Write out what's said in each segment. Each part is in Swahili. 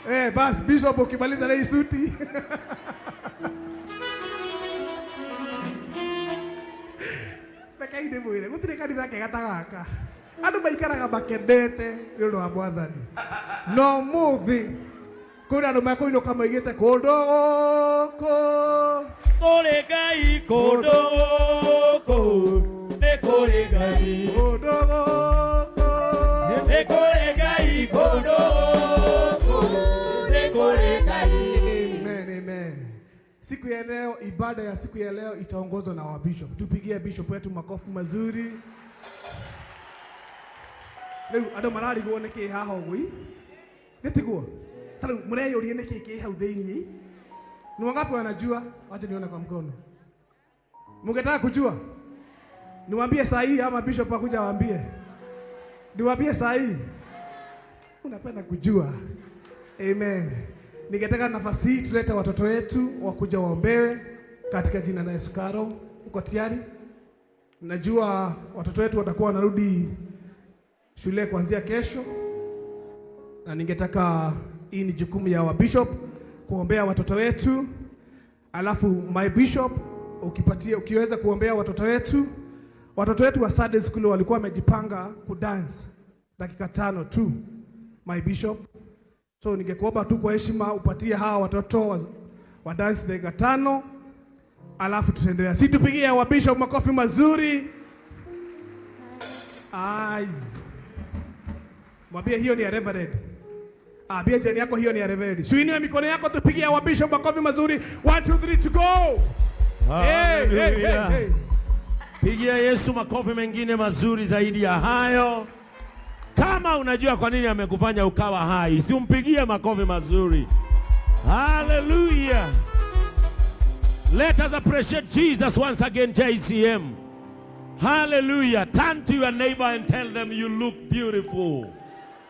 Eh, bas bishop ukimaliza na hii suti. Rekei ndĩmwĩre gũtirĩ kanitha kega ta gaka. Andũ maikaraga makenete nĩ ũndũ wa Mwathani. No ũmũthĩ kwĩna andũ mekũinũka maigĩte kũndũ gũkũ. Kũrĩ Ngai kũndũ gũkũ, nĩ kũrĩ Ngai. Kũndũ gũkũ. Nĩ kũrĩ Ngai kũndũ gũkũ, nĩ kũrĩ Ngai. Amen, amen. Siku ya leo, ibada ya siku ya leo itaongozwa na wa bishop. Tupigie bishop wetu makofi mazuri. Rĩu andũ mararigwo nĩ kĩ haha ũguo ĩ? Nĩ tiguo? Ta rĩu mũreyũria nĩ kĩ kĩ hau thĩinĩ? Ni wangapi wanajua? Wacha nione kwa mkono. Mungetaka kujua? Niwaambie saa hii ama bishop akuja awaambie? Niwaambie saa hii? Unapenda kujua. Amen. Ningetaka nafasi hii tulete watoto wetu wakuja waombewe katika jina la Yesu. Karo, uko tayari? Najua watoto wetu watakuwa wanarudi shule kuanzia kesho, na ningetaka hii ni jukumu ya wa bishop kuombea watoto wetu, alafu my bishop ukipatia, ukiweza kuombea watoto wetu. Watoto wetu wa Sunday school walikuwa wamejipanga kudance dakika 5 tu, my bishop. So ningekuomba tu kwa heshima upatie hawa watoto wa dance dakika 5, alafu tutaendelea. Si tupigie wa bishop makofi mazuri. Ai. Mwambie hiyo ni ya reverend. Ambia jirani yako hiyo ni ya reverend. Si uinue mikono yako tupigie wa bishop makofi mazuri. 1 2 3 to go. Hey, hey, hey, Hallelujah. hey. Pigia Yesu makofi mengine mazuri zaidi ya hayo. Kama unajua kwa nini amekufanya ukawa hai, si umpigie makofi mazuri. Hallelujah. Let us appreciate Jesus once again, JCM. Hallelujah. Turn to your neighbor and tell them you look beautiful.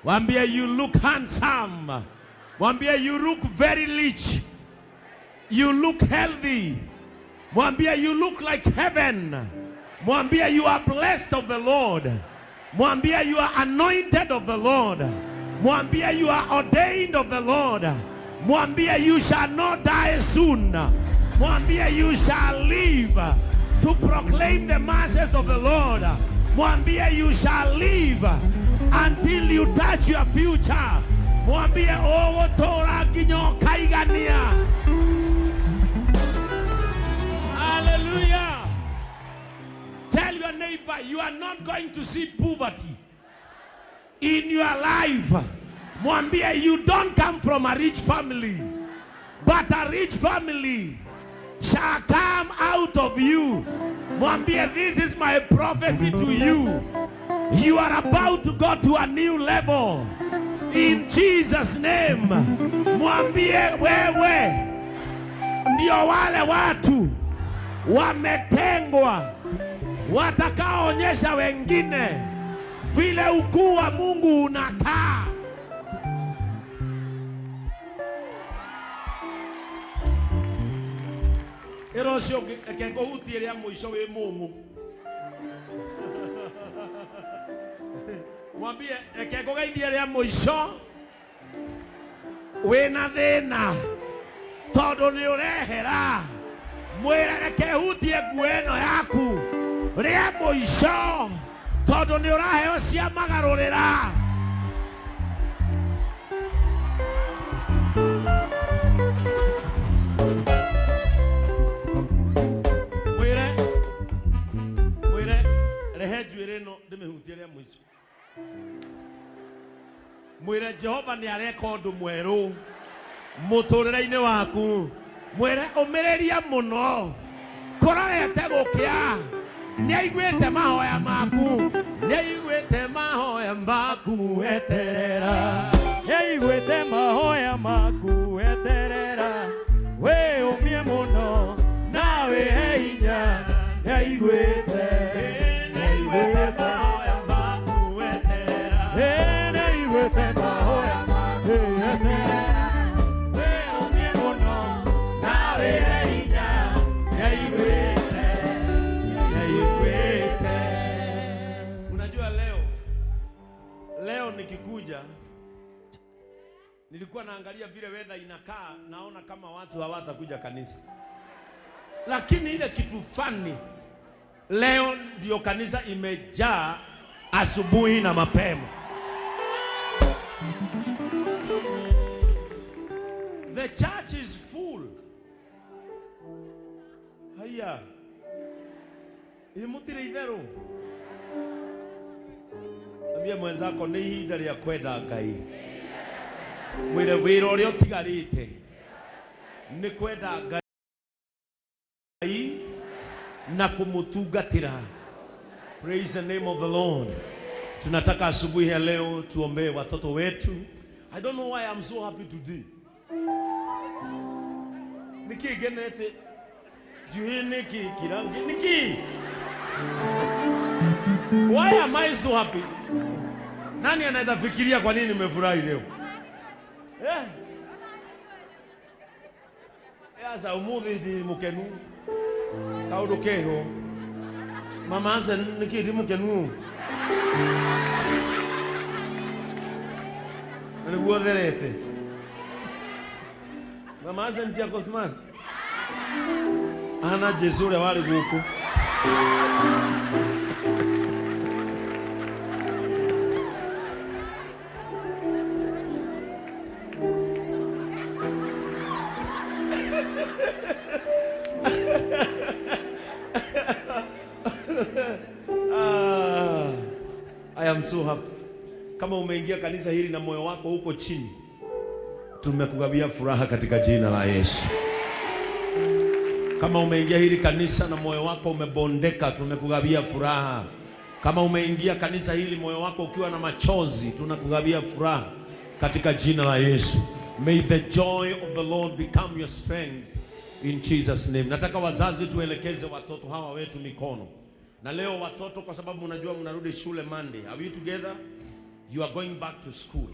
Mwambie you look handsome. Mwambie you look very rich. You look healthy. Mwambie you look like heaven. Mwambie you are blessed of the Lord. Mwambie you are anointed of the Lord. Mwambie you are ordained of the Lord. Mwambie you shall not die soon. Mwambie you shall live to proclaim the mercies of the Lord. Mwambie you shall live until you touch your future. Mwambie ũgũtũũra nginya ũkaigania. Hallelujah. Tell your neighbor you are not going to see poverty in your life. Mwambie you don't come from a rich family, but a rich family shall come out of you. Mwambie this is my prophecy to you. You are about to go to a new level. In Jesus name. Mwambie wewe ndio wale watu wametengwa watakaoonyesha wengine vile ukuu wa Mungu unakaa. Ĩra ũcio ũngĩ, reke ngũhutie rĩa mũico wĩ mũmũ. Mwambie reke ngũgeithie rĩa mũico wĩna thĩna tondũ nĩ ũrehera. Mwĩre reke hutie nguo ĩno yaku rĩa mũico tondũ nĩ ũraheo cia magarũrĩra. Mwĩre mwĩre rehe njuĩrĩ ĩno ndĩmĩhutie rĩa mũico. Mwĩre Jehova nĩ areka ũndũ mwerũ mũtũrĩre-inĩ waku. Mwĩre ũmĩrĩria mũno kũrorete gũkĩa. Nĩ aiguĩte mahoya maku, nĩ aiguĩte mahoya maku, eterera. Nĩ aiguĩte mahoya maku, eterera. Wĩyũmie mũno na wĩhe hinya. Nĩ aiguĩte, Nĩ aiguĩte mahoya maku, eterera. Nĩ aiguĩte mahoya maku, eterera. Wĩyũmie mũno na wĩhe hinya. Nĩ aiguĩte, nĩ aiguĩte. Unajua leo nikikuja nilikuwa Nilikuwa naangalia vile weather inakaa, naona kama watu hawatakuja kanisa. Lakini ile kitu fani, leo ndio kanisa imejaa asubuhi na mapema. The church is full. Haya. Imutire itheru. Ambia mwenzako nĩ ihinda rĩa kwenda Ngai. Mwĩre wĩra ũrĩa ũtigarĩte nĩ kwenda Ngai na kũmũtungatĩra. Praise the name of the Lord. Tunataka asubuhi ya leo tuombee watoto wetu. I don't know why I'm so happy today. Niki genete juhi niki kirangi niki. Why am I so happy? Nani anaweza fikiria kwa nini nimefurahi leo? Eh? Sasa umuthi ndi mukenu. Kaundu keho. Mama ase niki ndi mukenu. Na niguo therete. Mama ase ntia ko smart. Ana Jesu uria wari guku. I am so happy. Kama umeingia kanisa hili na moyo wako huko chini, tumekugawia furaha katika jina la Yesu. Kama umeingia hili kanisa na moyo wako umebondeka, tumekugawia furaha. Kama umeingia kanisa hili moyo wako ukiwa na machozi, tunakugawia furaha katika jina la Yesu. May the joy of the Lord become your strength in Jesus name. Nataka wazazi tuelekeze watoto hawa wetu mikono. Na leo watoto, kwa sababu mnajua mnarudi shule Monday. Are we together? You are going back to school.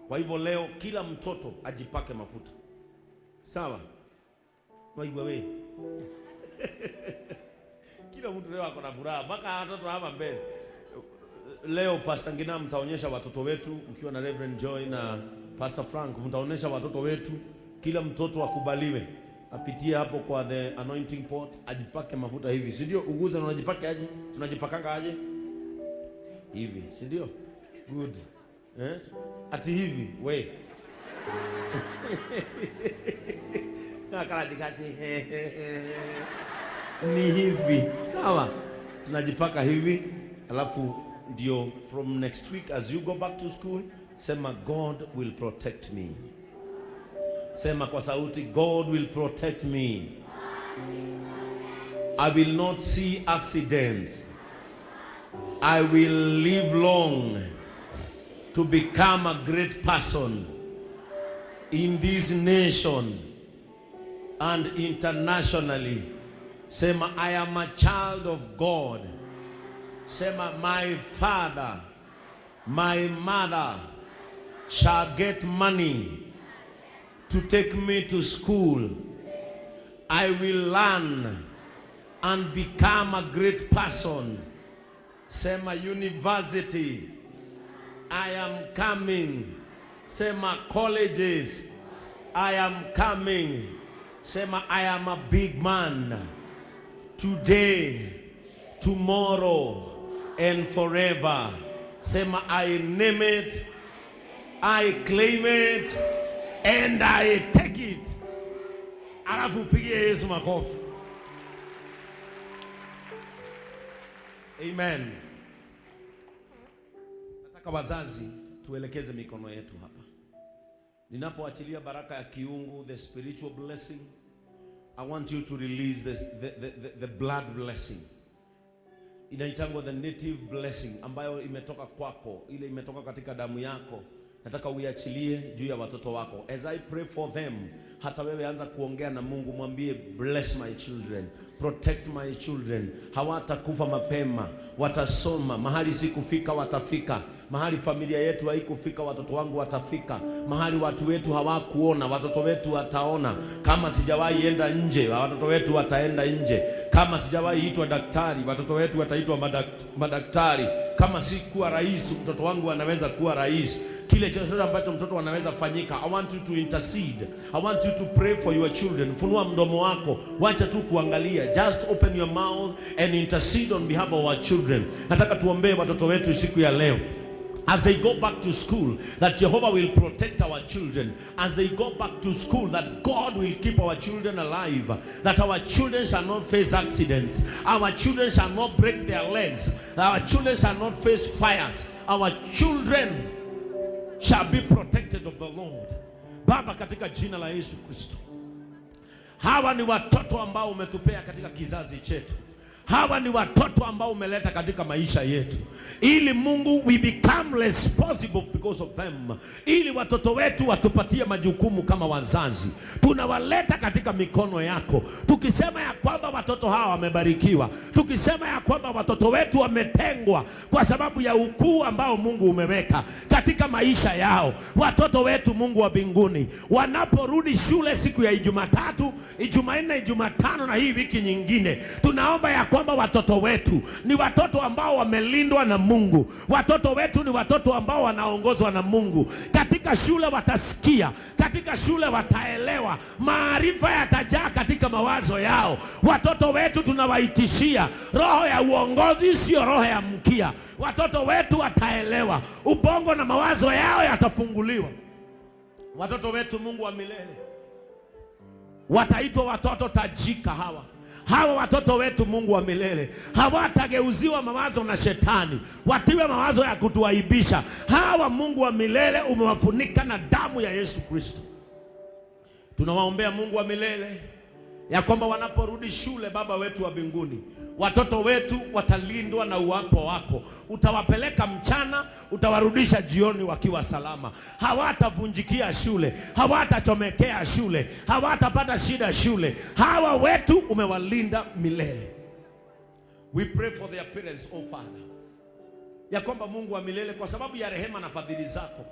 Kwa hivyo leo kila mtoto ajipake mafuta. Sawa? Waigwa we. Kila mtu leo ako na furaha mpaka watoto hapa mbele. Leo Pastor Ngina mtaonyesha watoto wetu mkiwa na Reverend Joy na Pastor Frank, mtaonyesha watoto wetu, kila mtoto akubaliwe apitie hapo kwa the anointing pot ajipake mafuta hivi, si ndio? Uguze na unajipaka aje? Tunajipakanga aje? Hivi, si ndio? Good. Eh? Ati hivi, we. Ni hivi. Sawa. Tunajipaka hivi, alafu ndio from next week as you go back to school, sema God will protect me. Sema kwa sauti, God will protect me. I will not see accidents. I will live long to become a great person in this nation and internationally. Sema, I am a child of God. Sema, my father, my mother shall get money to take me to school. I will learn and become a great person. Sema, university, I am coming. Sema, colleges, I am coming. Sema, I am a big man. Today, tomorrow, and forever. Sema, I name it, I claim it, and I take it. Alafu pigie Yesu makofi. Amen. Nataka wazazi tuelekeze mikono yetu hapa. Ninapoachilia baraka ya kiungu, the spiritual blessing, I want you to release the blood blessing. Inaitangwa the native blessing ambayo imetoka kwako, ile imetoka katika damu yako. Nataka uiachilie juu ya watoto wako. As I pray for them, Hata wewe anza kuongea na Mungu, mwambie bless my children, protect my children. Hawatakufa mapema, watasoma. Mahali sikufika watafika, mahali familia yetu haikufika watoto wangu watafika, mahali watu wetu hawakuona watoto wetu wataona. Kama sijawahi enda nje, watoto wetu wataenda nje. Kama sijawahi itwa daktari, watoto wetu wataitwa madaktari. Kama sikuwa rais, mtoto wangu anaweza kuwa rais. Kile chochote ambacho mtoto anaweza fanyika. I want you to intercede. I want you to pray for your children. Funua mdomo wako, wacha tu kuangalia. Just open your mouth and intercede on behalf of our children. Nataka tuombee watoto wetu siku ya leo. As they go back to school, that Jehovah will protect our children. As they go back to school, that God will keep our children alive. That our children shall not face accidents. Our children shall not break their legs. Our children shall not face fires. Our children shall be protected of the Lord. Baba, katika jina la Yesu Kristo, hawa ni watoto ambao umetupea katika kizazi chetu. Hawa ni watoto ambao umeleta katika maisha yetu, ili Mungu, we become responsible because of them, ili watoto wetu watupatie majukumu kama wazazi. Tunawaleta katika mikono yako, tukisema ya kwamba watoto hawa wamebarikiwa, tukisema ya kwamba watoto wetu wametengwa kwa sababu ya ukuu ambao Mungu umeweka katika maisha yao. Watoto wetu, Mungu wa mbinguni, wanaporudi shule siku ya Ijumatatu, Ijumanne, Ijumatano na hii wiki nyingine, tunaomba ya kwamba watoto wetu ni watoto ambao wamelindwa na Mungu. Watoto wetu ni watoto ambao wanaongozwa na Mungu. Katika shule watasikia, katika shule wataelewa, maarifa yatajaa katika mawazo yao. Watoto wetu tunawaitishia roho ya uongozi, sio roho ya mkia. Watoto wetu wataelewa, ubongo na mawazo yao yatafunguliwa. Watoto wetu, Mungu wa milele, wataitwa watoto tajika hawa hawa watoto wetu, Mungu wa milele, hawatageuziwa mawazo na shetani, watiwe mawazo ya kutuaibisha. Hawa, Mungu wa milele, umewafunika na damu ya Yesu Kristo. Tunawaombea, Mungu wa milele, ya kwamba wanaporudi shule, Baba wetu wa mbinguni, watoto wetu watalindwa na uwapo wako. Utawapeleka mchana, utawarudisha jioni wakiwa salama. Hawatavunjikia shule, hawatachomekea shule, hawatapata shida shule. Hawa wetu umewalinda milele. We pray for their parents, oh Father, ya kwamba Mungu wa milele, kwa sababu ya rehema na fadhili zako,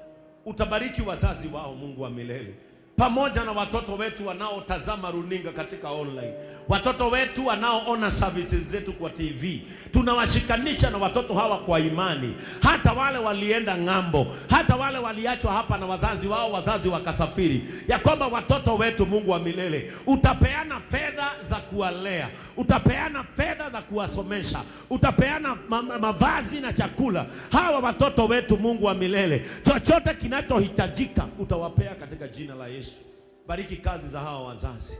utabariki wazazi wao, Mungu wa milele, pamoja na watoto wetu wanaotazama runinga katika online, watoto wetu wanaoona services zetu kwa TV. Tunawashikanisha na watoto hawa kwa imani, hata wale walienda ng'ambo, hata wale waliachwa hapa na wazazi wao, wazazi wakasafiri, ya kwamba watoto wetu, Mungu wa milele, utapeana fedha za kuwalea, utapeana fedha za kuwasomesha, utapeana mavazi na chakula hawa watoto wetu, Mungu wa milele, chochote kinachohitajika utawapea katika jina la Yesu. Bariki kazi za hawa wazazi,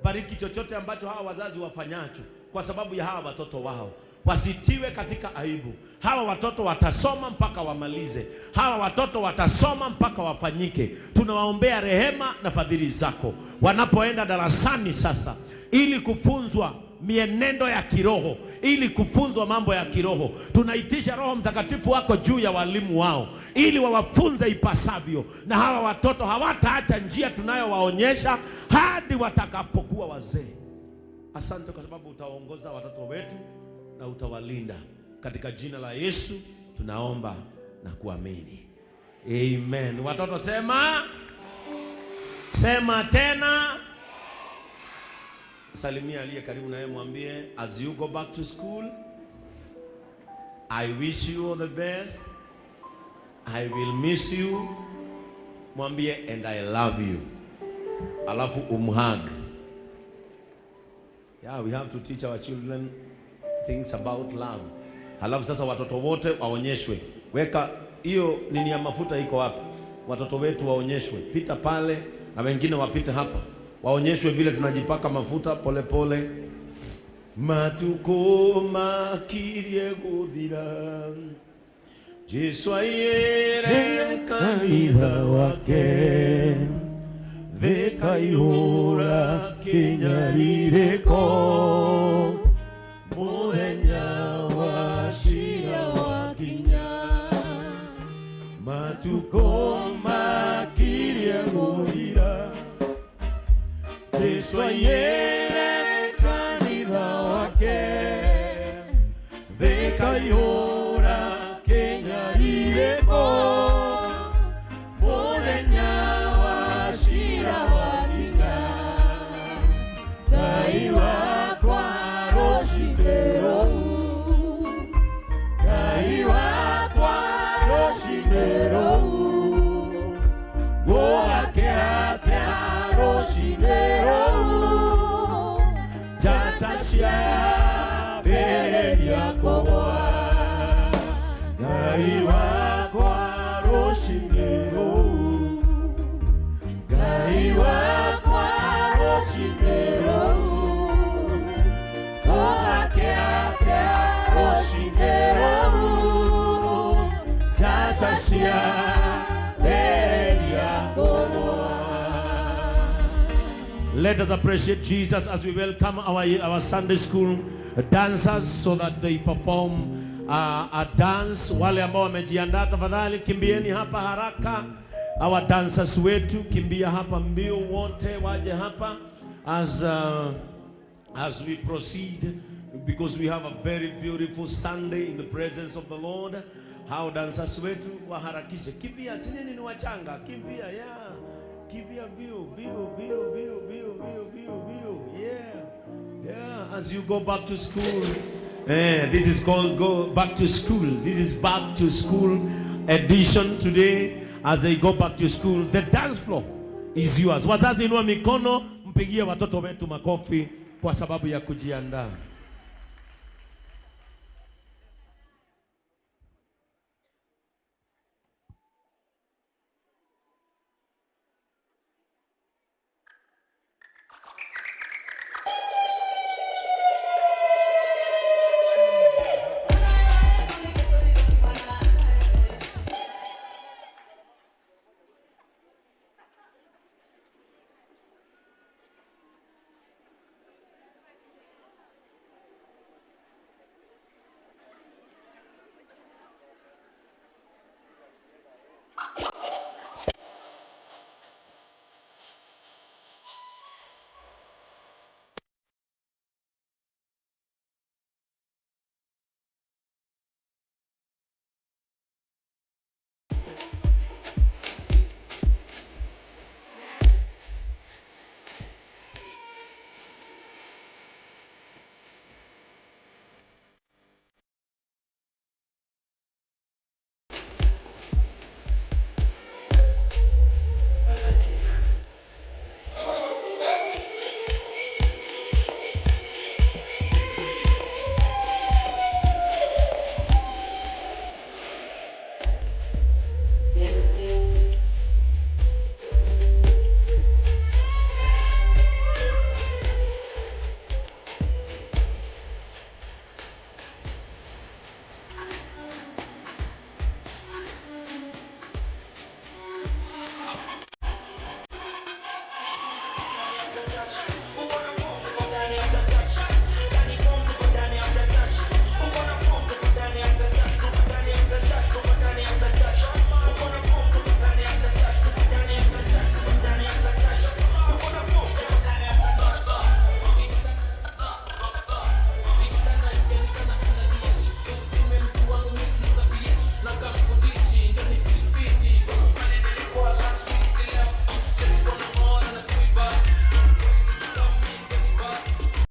bariki chochote ambacho hawa wazazi wafanyacho kwa sababu ya hawa watoto wao, wasitiwe katika aibu. Hawa watoto watasoma mpaka wamalize, hawa watoto watasoma mpaka wafanyike. Tunawaombea rehema na fadhili zako wanapoenda darasani sasa, ili kufunzwa mienendo ya kiroho, ili kufunzwa mambo ya kiroho. Tunaitisha Roho Mtakatifu wako juu ya walimu wao, ili wawafunze ipasavyo, na hawa watoto hawataacha njia tunayowaonyesha hadi watakapokuwa wazee. Asante kwa sababu utaongoza watoto wetu na utawalinda. Katika jina la Yesu tunaomba na kuamini, amen. Watoto sema, sema tena. Salimia aliye karibu naye, mwambie, as you go back to school, I wish you all the best. I will miss you. Mwambie, and I love you. Alafu umhug. Yeah, we have to teach our children things about love. Halafu sasa watoto wote waonyeshwe. Weka hiyo nini ya mafuta iko wapi? Watoto wetu waonyeshwe. Pita pale na wengine wapite hapa. Waonyeshwe vile tunajipaka mafuta polepole pole. Matuko makirie guthira, Jesu aiyere kanitha wake, thikaihũra kĩnyarirĩko, mũthenya wa cira wakinya, matukũ makirie gũthira. Jesu aiyĩre kanitha wake thikaihũra kĩnyarirĩko mũthenya wa cira wakinya. Ngai wakwa, rũcinĩ rũu, Ngai wakwa, rũcinĩ rũu, ngũgake atĩa rũcinĩ rũu njata ciambĩrĩria kũgwa? Ngai wakwa, rũcinĩ rũu, Ngai wakwa, rũcinĩ rũu, ngũgake atĩa rũcinĩ rũu njata ciambĩrĩria kũgwa? Let us appreciate Jesus as we welcome our Sunday school dancers so that they perform a dance. Wale ambao wamejiandaa, tafadhali kimbieni hapa haraka. Our dancers wetu, kimbia hapa mbio, wote waje hapa as we proceed, because we have a very beautiful Sunday in the presence of the Lord. Hao dancers wetu waharakishe, kimbia, si nyinyi ni wachanga, kimbia, yeah. Kimbia mbio, mbio, mbio, mbio, mbio, mbio, mbio, mbio. Yeah. As you go back to school. This is called go back to school. This is back to school edition today. As they go back to school, the dance floor is yours. Wazazi, inua mikono, mpigie watoto wetu makofi kwa sababu ya kujiandaa.